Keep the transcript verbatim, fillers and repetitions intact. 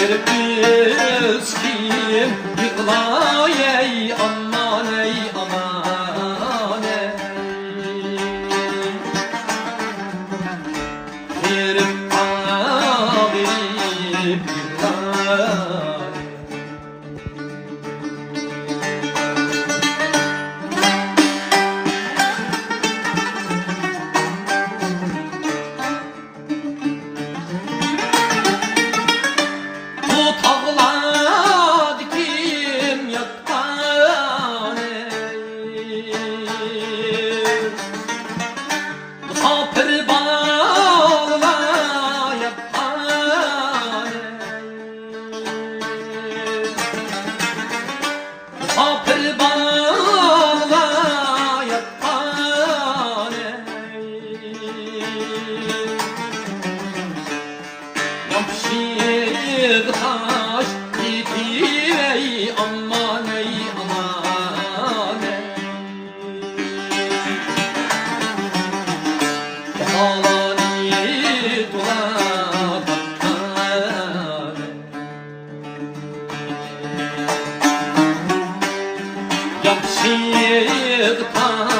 ئۆز كىم يىغلاي، ئەي ئامان، ئەي ئامان، ئەي. بېرىپ ئاغرىپ يىغلاي. بۇ تاغلاردا كىم ياتقان، ئەي؟ مۇساپىر بالىلار ياتقان، ئەي. مۇساپىر بالىلار ياتقان، ئەي. ياپشىق تاش ئېتىۋەي، ئامان ئەي، ئامان ئەي. بالانى تولا تاپقان ئەي. ياپشىق تاش